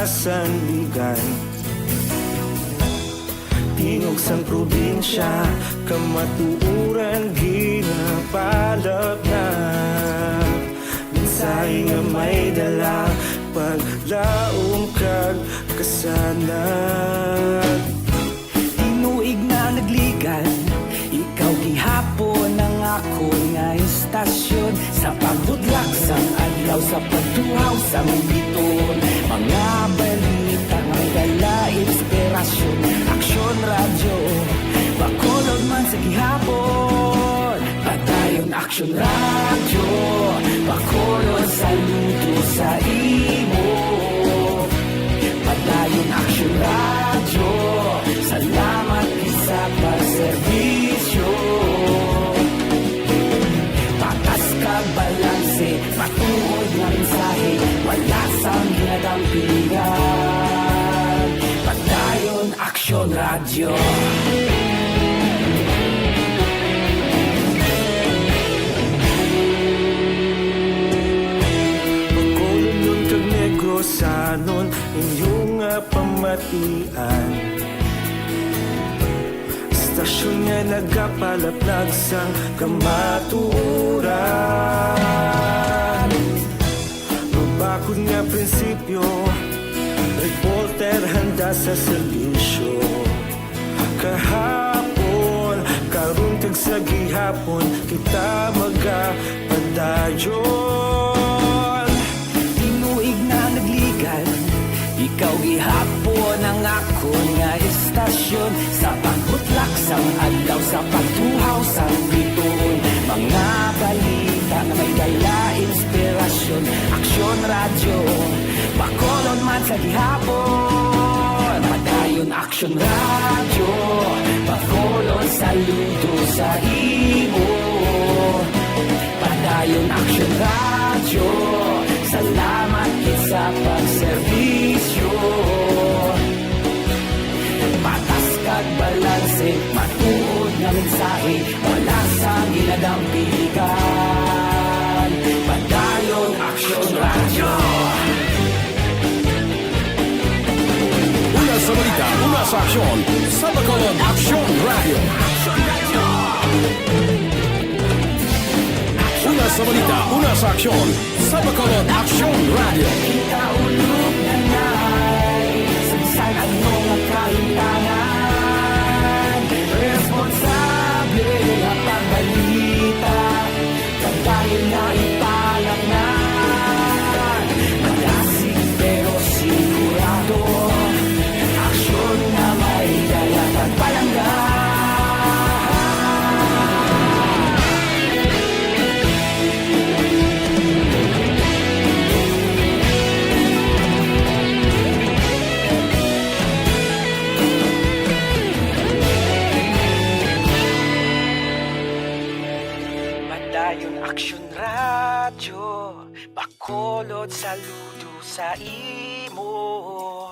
sandigan. Tingog sang probinsya, kamatuoran ginapalapnag. Mensahe nga may dala, paglaom kag kasanag. Tinuig na nagligad, ikaw gihapon ang akon nga istasyon. Sa pagbutlak sang adlaw, sa pagtuhaw sang bituon, mga balita nga may dala inspirasyon. Aksyon Radyo, Bacolod man sa gihapon. Padayon Aksyon Radyo, Bacolod, saludo sa imo. Padayon Aksyon Radyo, salamat gid sa pagserbisyo. Patas kag balanse, matuod nga mensahe, wala sang ginadampigan. Padayon Aksyon Radyo. Bacolodnon kag Negrosanon, inyo nga pamatian. Istasyon nga nagapalapnag sang kamatuoran. Mabakod nga prinsipyo, reporter handa sa serbisyo. Kahapon, karon kag sa gihapon, kita magapadayon. Tinuig na nagligad, ikaw gihapon ang akon nga istasyon. Sa pagbutlak sang adlaw, sa pagtuhaw sang bituon, mga balita nga may dala inspirasyon. Aksyon Radyo, Bacolod man sa gihapon. Padayon Aksyon Radyo, Bacolod, saludo sa imo. Padayon Aksyon Radyo, salamat gid sa pagserbisyo. Patas kag balanse, matuod nga mensahe, wala sang ginadampigan. Padayon Aksyon Radyo. Una sa balita, una sa aksyon, sa Bacolod Aksyon Radyo. Una sa balita, una sa aksyon, sa Bacolod Aksyon Radyo. Kita ulog na nay, sa bisan ano nga kahimtangan, responsable nga pagbalita, pagdayon na ipalaknag. Madasig pero sigurado, aksyon nga may dala kag palangga. Padayon Aksyon Radyo, Bacolod, saludo sa imo.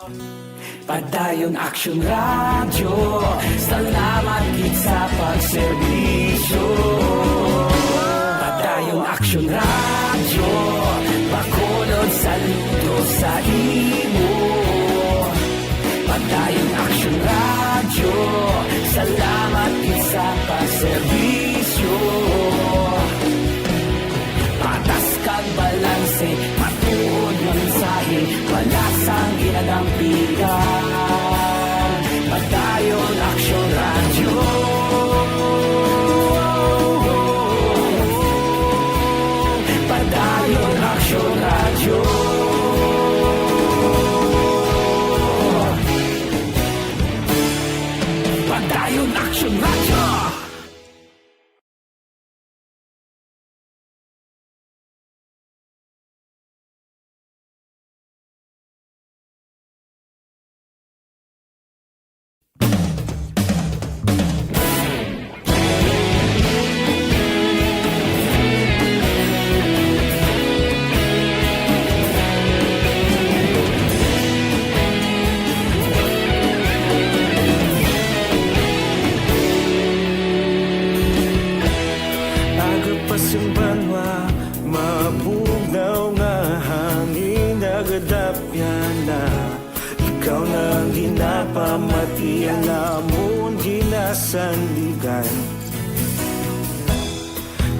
Padayon Aksyon Radyo, salamat gid sa pagserbisyo. Padayon Aksyon Radyo, Bacolod, saludo sa imo. Padayon Aksyon Radyo, salamat gid sa pagserbisyo. Patas kag balanse, matuod nga mensahe, wala sang ginadampigan. Padayon Aksyon Radyo. Padayon Aksyon Radyo. Padayon Aksyon Radyo. Iya namon ginasandigan.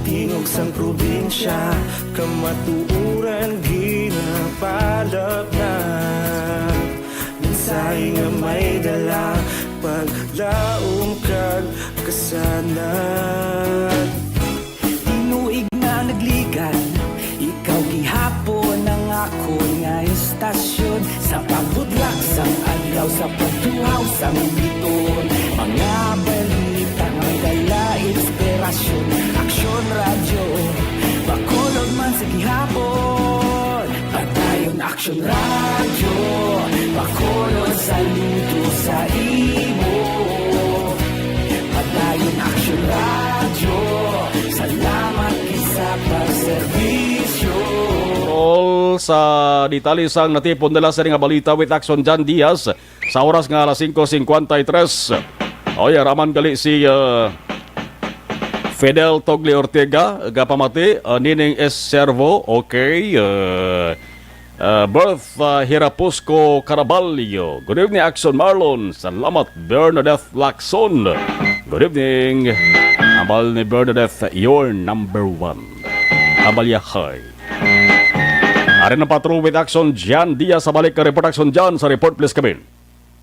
Tingog sang probinsya, kamatuoran ginapalapnag. Mensahe nga may dala, paglaom kag kasanag. Tinuig nga nagligan, ikaw gihapon ang akon nga istasyon. Sa pagbutlak sang adlaw, sa pagtuhaw sang bituon, mga balita may dala inspirasyon. Aksyon Radyo, Bacolod man sa gihapon. Padayon Aksyon Radyo, Bacolod saludo sa imo. Padayon Aksyon Radyo, salamat gid sa pagserbisyo. All sa detalye sang natipon nila sa nga balita with Action John Diaz sa oras nga alas singko singkwenta y tres. Oy, araman gali si, ah, Fidel Togli Ortega, gapamati, ah, Nining S. Servo, okay, ah, ah, Bertha Hirapusco Caraballo. Good evening, Action Marlon. Salamat, Bernadette Lacson. Good evening. Ambal ni Bernadette, your number one. Ambal ya, hi. Ari na patro with Action Jan Diaz sa balik ka report. Action Jan, sa report, please come in.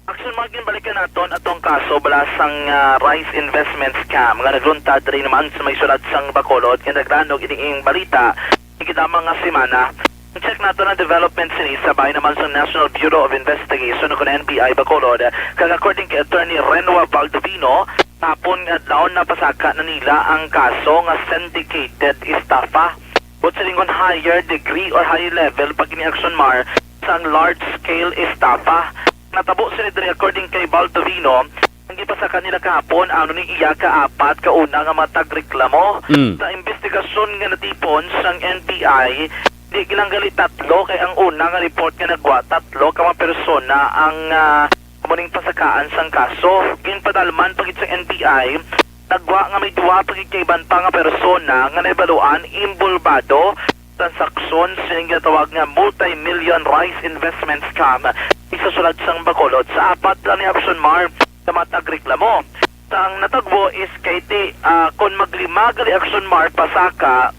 Action Mark, ginbalikan naton atong kaso bala sang, ah, rice investment scam nga nagluntad diri naman sa may syudad sang Bacolod nga naglanog ining balita higit lamang nga semana. Check nato ang development sini sa bahin naman sa National Bureau of Investigation o kon N B I Bacolod, kag according kay Attorney Renwa Baldovino, hapon nga adlaw napasaka na nila ang kaso nga syndicated estafa. Buot silingon, higher degree or higher level pa gid ni, Action Mar, sang large scale estafa. Natabo sini diri, according kay Baldovino, ang gipasaka nila kahapon, ano ni, iya ka apat ka una nga mga tagreklamo. Mm. Sa investigasyon nga natipon sang N B I, di lang gali tatlo, kay ang una nga report nga nagwa, tatlo ka mga persona ang, ah, amo ning pasakaan sang kaso. Ginpadalman pa gid sa N B I, nagwa nga may duha pa gid ka iban pa nga persona nga nahibaluan inbolbado transaksyon sining ginatawag nga multi-million rice investment scam sa syudad sang Bacolod. Sa apat lang ni, Action Mar, sa mga tagreklamo. Sa ang natagbo is kay ti, ah, kon maglima gali, Action Mar, pasaka,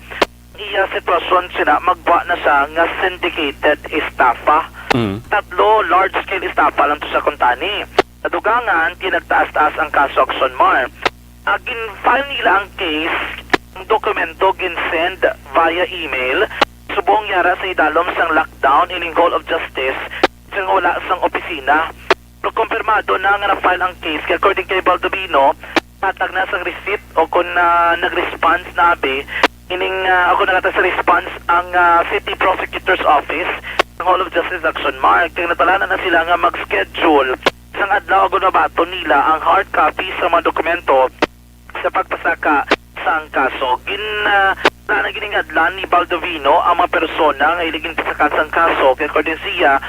iya sitwasyon sila, magwa na siya nga syndicated estafa. Mm. Tatlo large-scale estafa lang to sa kuntani. Sa dugangan, ti nagtaas-taas ang kaso, Action Mar. Ah, gin-file nila ang case, ang dokumento gin-send via email, subong yara sa idalom sang lockdown ining Hall of Justice, sang wala sang opisina. Pero kumpirmado na nga na-file ang case, kay according kay Baldovino, hatag na sang receipt o kon, ah, nag-response na abi ining, ah, o kon naghatag sa response ang, ah, City Prosecutor's Office ng Hall of Justice, Action Mar. Kag natalanan na sila nga mag-schedule sang adlaw agon mabaton nila ang hard copy sa mga dokumento sa pagpasaka sang kaso. Gin, ah, na giningadlan ni Baldovino ang mga persona nga ila ginpasakan sang kaso, kay according siya,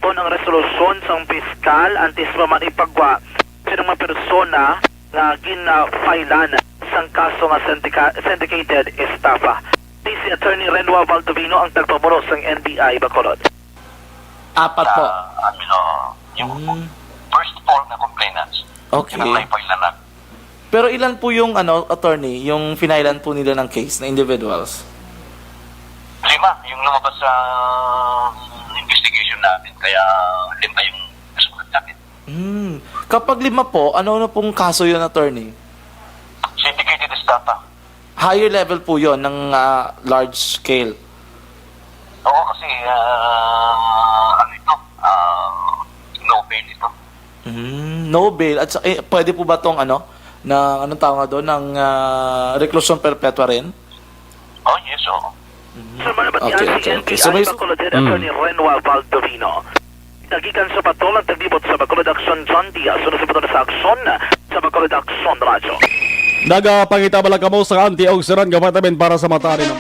kon ang resolusyon sang piskal antes pa man ipagwa sa mga persona nga ginfailan sang kaso nga sindika-, syndicated estafa. Di si Attorney Renwa Baldovino ang tagpamuno sang N B I Bacolod. Apat po. Ah, I mean, oo. Yung Mm. first four na complainants, Okay. yun ang naipaila na. Pero ilan po yung, ano, attorney, yung finailan po nila ng case na individuals? Lima yung lumabas sa investigation namin, kaya lima yung nasulat namin. Hmm. Kapag lima po, ano na pong kaso yun, attorney? Syndicated estafa. Higher level po yon ng, ah, large scale. Oo, kasi, ah, ano ito? Ah, no bail ito. Mm, no bail. At sa, eh, pwede po ba tong ano, na, anong tawag nga doon, ng, ah, reclusion perpetua rin? Oh, yes, oo. Mm. Sa mga nabatian Okay, si okay, okay. N B I So, may Bacolod Head Mm. Attorney Renwa Baldovino. Nagikan sa Patol ang taglibot sa Bacolod Action, John Diaz, sunod sa Patol sa Action sa Bacolod Action Radyo. Nagapangita bala kamo sa antioxidant nga vitamin para sa mata rin.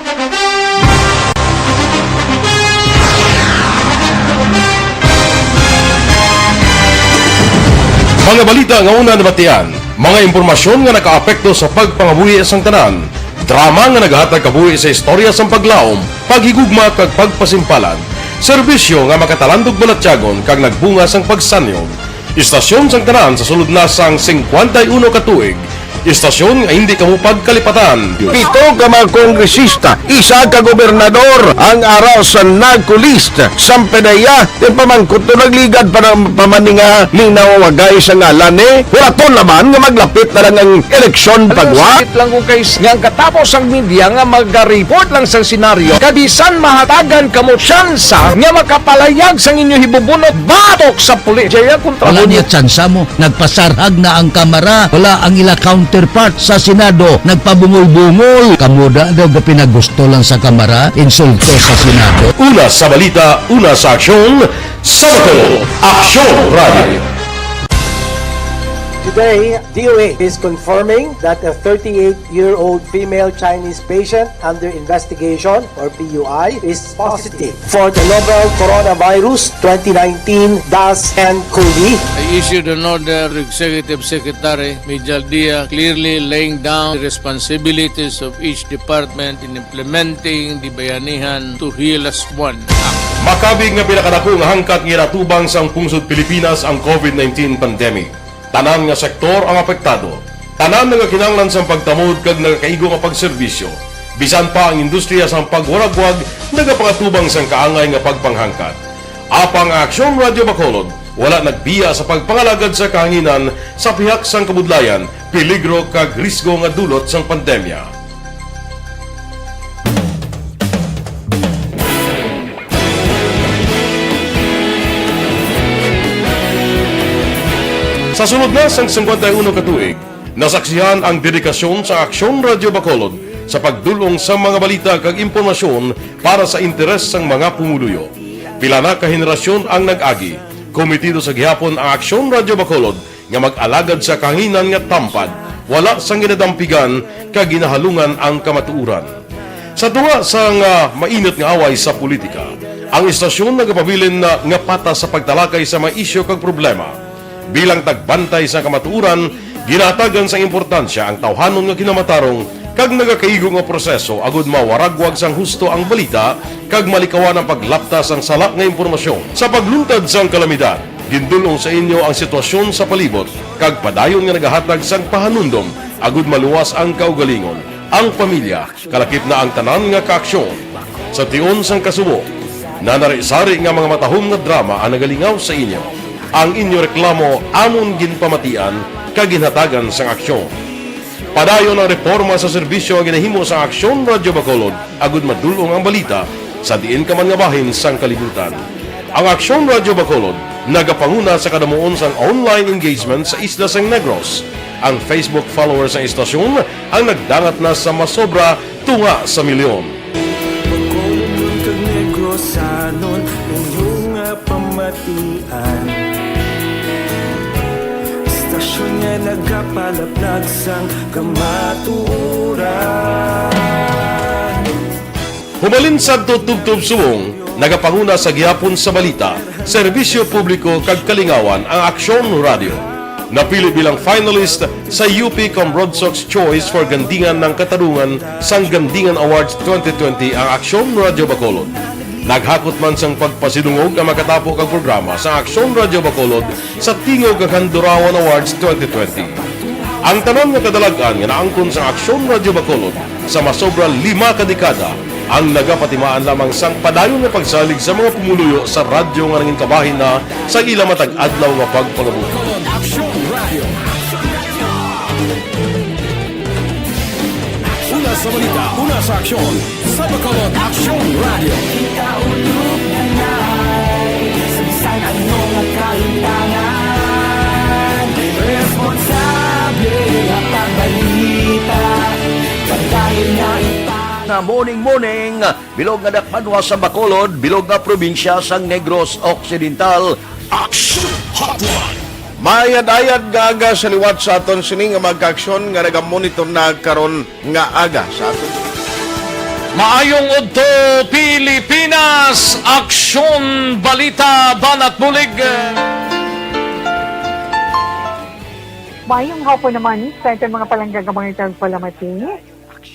Mga balita nga una nabatian, mga impormasyon nga nakaapekto sa pagpangabuhi sang tanan, drama nga naghatag kabuhi sa istorya sang paglaom, paghigugma kag pagpasimpalan, serbisyo nga makatalandog balatyagon kag nagbunga sang pagsanyog. Istasyon sang tanan sa sulod na sang singkwenta y uno ka tuig. Istasyon nga hindi kamo pagkalipatan. Pito ka mga kongresista, isa ka gobernador ang ara sa NAGCO list. Sampe na iya, ti pamangkot to nagligad pa na, pa man ni nga linaw wagay sa ngalan ni. Huraton naman nga maglapit na lang ang eleksyon pagwa. Sakit lang ko kay s-, nga ang katapos ang media nga maga-report lang sang senaryo, kabisan mahatagan kamo tsansa nga makapalayag sang inyo hibubunot batok sa pulis. Jaya kontra Wala mo niya niya. Tsansa mo. Nagpasarhag na ang Kamara. Wala ang ila counterpart sa Senado. Nagpabungol-bungol. Kamo da daw gapinagusto lang sa Kamara, insulto sa Senado. Una sa balita, una sa aksyon, sa Bacolod, Aksyon Radio. Today, D O A is confirming that a thirty-eight-year-old female Chinese patient under investigation, or P U I, is positive for the novel coronavirus twenty nineteen dash N coli. I issued an order to Executive Secretary Mijal Dia, clearly laying down the responsibilities of each department in implementing the Bayanihan to Heal as One Act. Makabig nga pinakadako nga hangkat nga ginatubang sang pungsod Pilipinas ang COVID nineteen pandemic. Tanan nga sektor ang apektado. Tanan nga kinahanglan sang pagtamod kag nagakaigo nga pagserbisyo. Bisan pa ang industriya sang pagwaragwag nagapangatubang sang kaangay nga pagpanghangkat. Apang ang Aksyon Radio Bacolod wala nagbiya sa pagpangalagad sa kahanginan sa pihak sang kabudlayan, peligro kag risgo nga dulot sang pandemya. Sa sulod na sang singkwenta y uno ka tuig, nasaksihan ang dedikasyon sa Aksyon Radio Bacolod sa pagdul-ong sa mga balita kag impormasyon para sa interes sang mga pumuluyo. Pila na ka henerasyon ang nag-agi. Kometido sa gihapon ang Aksyon Radio Bacolod nga mag-alagad sa kahanginan nga tampad, wala sang ginadampigan kag ginahalungan ang kamatuoran. Sa tunga sang, ah, mainit nga away sa politika, ang istasyon nagapabilin na nga patas sa pagtalakay sa mga isyu kag problema. Bilang tagbantay sa kamatuoran, ginahatagan sang importansya ang tawhanon nga kinamatarong kag nagakaigo nga proseso agud mawaragwag sang husto ang balita kag malikawan ang paglapta sang sala nga impormasyon. Sa pagluntad sang kalamidad, gindul-ong sa inyo ang sitwasyon sa palibot kag padayon nga nagahatag sang pahanumdom agud maluwas ang kaugalingon, ang pamilya, kalakip na ang tanan nga kaaksyon. Sa tion sang kasubo, nanari-sari nga mga matahom nga drama ang nagalingaw sa inyo. Ang inyo reklamo amon ginpamatian kag ginhatagan sang aksyon. Padayon ang reporma sa serbisyo nga ginahimo sang Aksyon Radio Bacolod agud madul-ong ang balita sa diin ka man nga bahin sang kalibutan. Ang Aksyon Radio Bacolod nagapanguna sa kadamuon sang online engagement sa isla sang Negros. Ang Facebook followers sang istasyon ang nagdangat na sa masobra tunga sa milyon. Bacolod kag Negrosanon, inyo nga pamatian. Istasyon nga nagapalaplag sang kamatuoran. Humalin sadto tubtob subong, nagapanguna sa gihapon sa balita, serbisyo publiko kag kalingawan ang Aksyon Radio. Napili bilang finalist sa U P Cambrodsoc's Choice for Gandingan ng Katarungan sang Gandingan Awards twenty twenty ang Aksyon Radio Bacolod. Naghakot man sang pagpasidungog ang makatapo kag programa sa Aksyon Radio Bacolod sa Tingog kag Handurawan Awards twenty twenty. Ang tanan nga kadalag-an nga naangkon sa Aksyon Radio Bacolod sa masobra lima ka dekada ang nagapatimaan lamang sang padayon nga pagsalig sa mga pumuluyo sa radyo nga nangin kabahin na sa ila matag adlaw nga pagpangabuhi. Bacolod Aksyon Radio. Una sa balita, una sa aksyon, sa Bacolod Aksyon Radio. Kita ulog na nai, sa bisan ano nga kaintangan, responsable nga pagbalita, pagdayon nga ipang- Nga morning, morning. Bilog nga dakpanwa sa Bacolod, bilog nga probinsya sang Negros Occidental. Action Hotline. Maayad-ayad nga aga sa liwat sa aton sini nga mga kaaksyon nga nagamonitor na karon nga aga sa aton. Maayong udto, Pilipinas! Aksyon, balita, banat bulig. Maayong hapon naman sa aton mga palangga nga mga tagpalamati.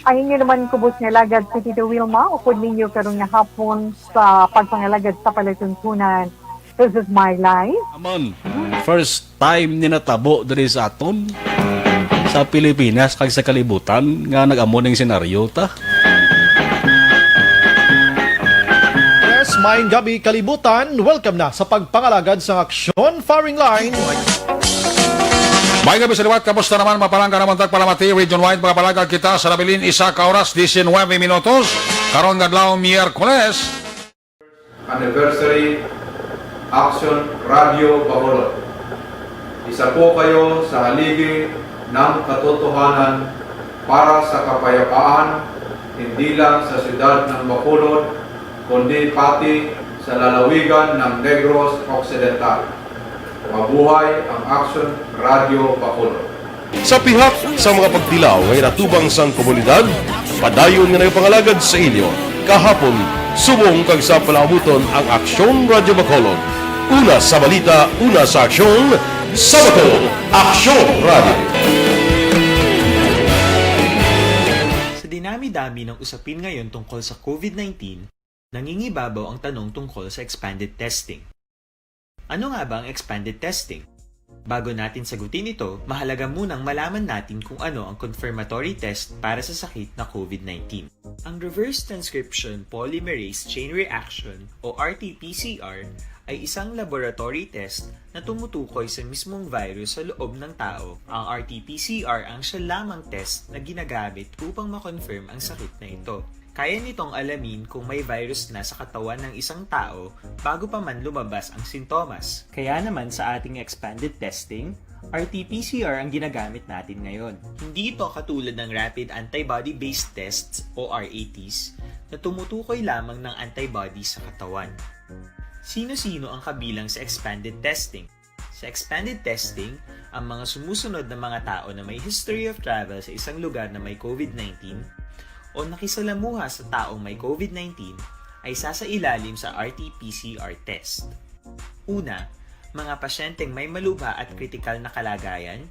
Ang inyo naman kubos nga alagad si Tito Wilma, upod ninyo karon nga hapon sa pagpangalagad sa palatuntunan. This is my life. Aman. First time ni natabo diri sa aton, sa Pilipinas kag sa kalibutan, nga nag-amo ning senaryo ta. Yes, maayong gabi, kalibutan. Welcome na sa pagpangalagad sa Aksyon Firing Line. May gabi sa liwat, kamusta naman? Mapalangga naman tagpalamati, region-wide, mga palangga kita sa nabilin, isa ka oras, diecinuebe minutos. Karon nga adlaw, Miyerkules. Anniversary Aksyon Radyo Bacolod. Isa po kayo sa haligi ng katotohanan para sa kapayapaan, hindi lang sa siyudad ng Bacolod, kundi pati sa lalawigan ng Negros Occidental. Mabuhay ang Aksyon Radyo Bacolod. Sa pihak sa mga pagtilaw nga ginatubang sang komunidad, padayon nga nagapangalagad sa inyo kahapon, subong kag sa palaabuton ang Aksyon Radyo Bacolod. Una sa balita, una sa aksyon, sa Bacolod, Aksyon Radyo. Sa dinami-dami ng usapin ngayon tungkol sa COVID nineteen, nangingibabaw ang tanong tungkol sa expanded testing. Ano nga ba ang expanded testing? Bago natin sagutin ito, mahalaga munang malaman natin kung ano ang confirmatory test para sa sakit na COVID nineteen. Ang reverse transcription polymerase chain reaction o R T P C R ay isang laboratory test na tumutukoy sa mismong virus sa loob ng tao. Ang R T P C R ang siya lamang test na ginagamit upang ma-confirm ang sakit na ito. Kaya nitong alamin kung may virus na sa katawan ng isang tao bago pa man lumabas ang sintomas. Kaya naman sa ating expanded testing, R T P C R ang ginagamit natin ngayon. Hindi ito katulad ng rapid antibody-based tests o R A Ts na tumutukoy lamang ng antibody sa katawan. Sino-sino ang kabilang sa expanded testing? Sa expanded testing, ang mga sumusunod na mga tao na may history of travel sa isang lugar na may COVID nineteen o nakisalamuha sa taong may COVID nineteen ay sasailalim sa R T P C R test. Una, mga pasyenteng may malubha at kritikal na kalagayan.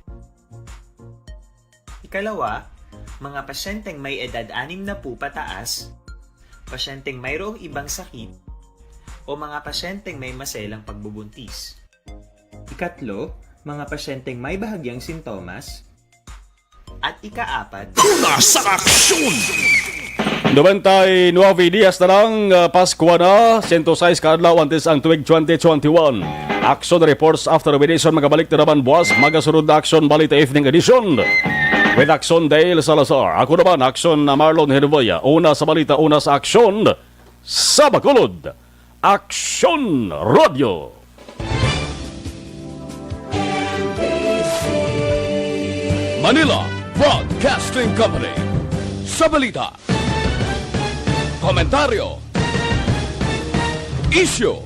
Ikalawa, mga pasyenteng may edad anim na po pataas, pasyenteng mayroong ibang sakit, o mga pasyenteng may maselang pagbubuntis. Ikatlo, mga pasyenteng may bahagyang sintomas. At ikaapat, Una sa aksyon! Noventa y nueve días na lang, ah, Pasko na, sento sais ka adlaw antes ang tuig twenty twenty-one. Action reports after meditation, magabalik na naman buwas, magasunod na Action Balita Evening Edition with Action Dale Salazar. Ako naman, Action na Marlon Herboya. Una sa balita, una sa aksyon, sa Bacolod. Action Radio. Manila Broadcasting Company. Sa balita, komentaryo, isyu,